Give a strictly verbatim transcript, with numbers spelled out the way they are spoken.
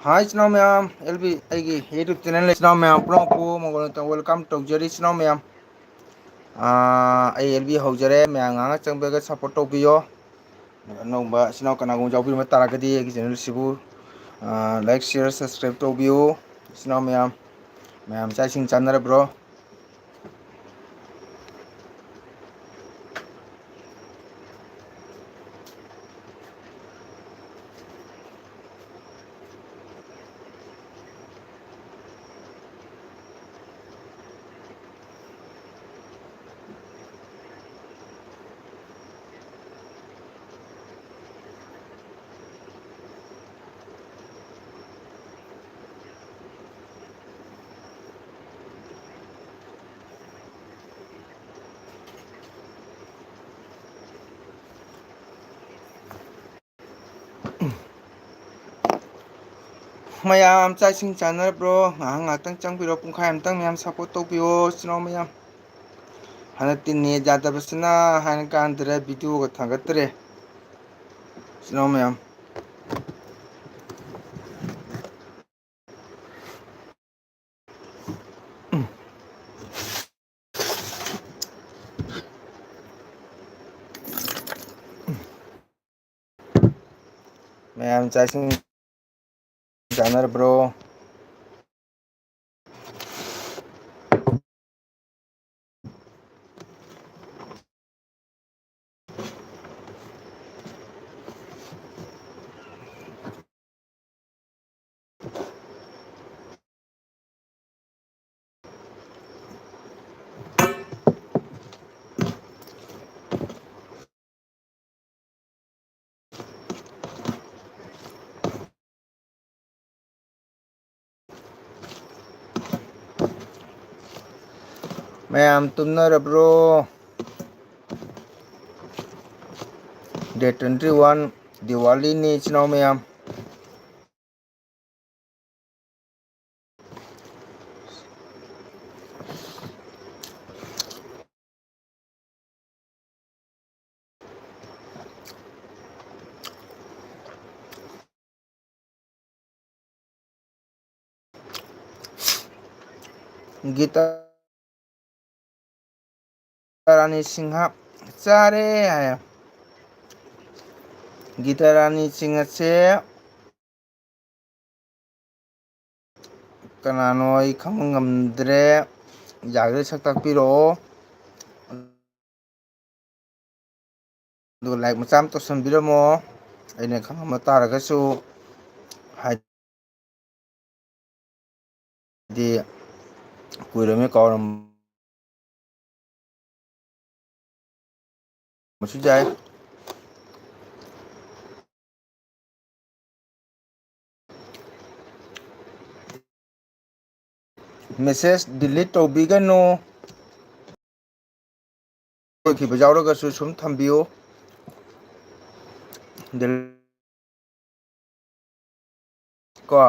ꯍꯥꯏ ꯏꯆꯤꯟ ꯏꯅꯥꯎ ꯃꯌꯥꯝ, ꯑꯦꯜ ꯕꯤ ꯑꯩꯒꯤ YouTube channel ꯏꯆꯤꯟ ꯏꯅꯥꯎ ꯃꯌꯥꯝ ꯄꯨꯝꯅꯃꯛꯄꯨ ꯃꯉꯣꯟꯗ welcome ꯇꯧꯖꯔꯤ ꯏꯆꯤꯟ ꯏꯅꯥꯎ ꯃꯌꯥꯝ꯫ ꯑꯥ, ꯑꯩ ꯑꯦꯜ ꯕꯤ ꯍꯧꯖꯔꯦ, ꯃꯌꯥꯝ ꯉꯥꯏꯍꯥꯛ ꯆꯪꯕꯤꯔꯒ support ꯇꯧꯕꯤꯌꯣ꯫ ꯑꯅꯧꯕ ꯏꯆꯤꯟ ꯏꯅꯥꯎ ꯀꯅꯥꯒꯨꯝꯕ ꯌꯥꯎꯕꯤꯔꯝꯕ ꯇꯥꯔꯒꯗꯤ ꯑꯩꯒꯤ channel ꯁꯤꯕꯨ, ꯑꯥ, like, share, subscribe ꯇꯧꯕꯤꯌꯨ ꯏꯆꯤꯟ ꯏꯅꯥꯎ ꯃꯌꯥꯝ꯫ ꯃꯌꯥꯝ ꯆꯥꯛ ꯏꯁꯤꯡ ꯆꯥꯅꯔꯕ꯭ꯔꯣ? ꯃꯌꯥꯝ ꯆꯥꯛ ꯏꯁꯤꯡ ꯆꯥꯅꯔꯕ꯭ꯔꯣ? ꯉꯥꯏꯍꯥꯛ ꯉꯥꯏꯍꯥꯛꯇꯪ ꯆꯪꯕꯤꯔꯣ, ꯄꯨꯡꯈꯥꯏ ꯑꯃꯇꯪ ꯃꯌꯥꯝ support ꯇꯧꯕꯤꯌꯣ ꯏꯆꯤꯟ ꯏꯅꯥꯎ ꯃꯌꯥꯝ꯫ ꯍꯟꯗꯛꯇꯤ net ꯌꯥꯗꯕꯁꯤꯅ ꯍꯥꯏꯅ ꯀꯥꯟꯗ꯭ꯔꯦ, videoꯒ ꯊꯥꯒꯠꯇ꯭ꯔꯦ ꯏꯆꯤꯟ ꯏꯅꯥꯎ ꯃꯌꯥꯝ꯫ ꯃꯌꯥꯝ ꯆꯥꯛ ꯏꯁꯤꯡ ꯆꯥꯅꯔꯕ꯭ꯔꯣ? ꯃꯌꯥꯝ ꯇꯨꯝꯅꯔꯕ꯭ꯔꯣ? Date twenty one, ꯗꯤꯋꯥꯂꯤꯅꯤ ꯏꯆꯤꯟ ꯏꯅꯥꯎ ꯃꯌꯥꯝ꯫ ꯒꯤꯇꯥ ꯔꯥꯅꯤ ꯁꯤꯡꯍ ꯆꯥꯔꯦ ꯍꯥꯏꯌꯦ꯫ ꯒꯤꯇꯥ ꯔꯥꯅꯤ ꯁꯤꯡꯍꯁꯦ ꯀꯅꯥꯅꯣ ꯑꯩ ꯈꯪꯕ ꯉꯝꯗ꯭ꯔꯦ꯫ ꯌꯥꯔꯒꯗꯤ ꯁꯛ ꯇꯥꯛꯄꯤꯔꯛꯑꯣ꯫ ꯑꯗꯨꯒ like ꯃꯆꯥ ꯑꯃ ꯇꯧꯁꯟꯕꯤꯔꯝꯃꯣ, ꯑꯩꯅ ꯈꯪꯉꯝꯕ ꯇꯥꯔꯒꯁꯨ꯫ ꯍꯥꯏꯗꯤ ꯀꯨꯏꯔꯃꯤꯅ ꯀꯥꯎꯔꯝꯕꯁꯨ ꯌꯥꯏ꯫ Message delete ꯇꯧꯕꯤꯒꯅꯨ꯫ ꯂꯣꯏꯈꯤꯕ ꯌꯥꯎꯔꯒꯁꯨ ꯁꯨꯝ ꯊꯝꯕꯤꯌꯨ꯫ ꯗꯦꯜ-, ꯀꯣ꯫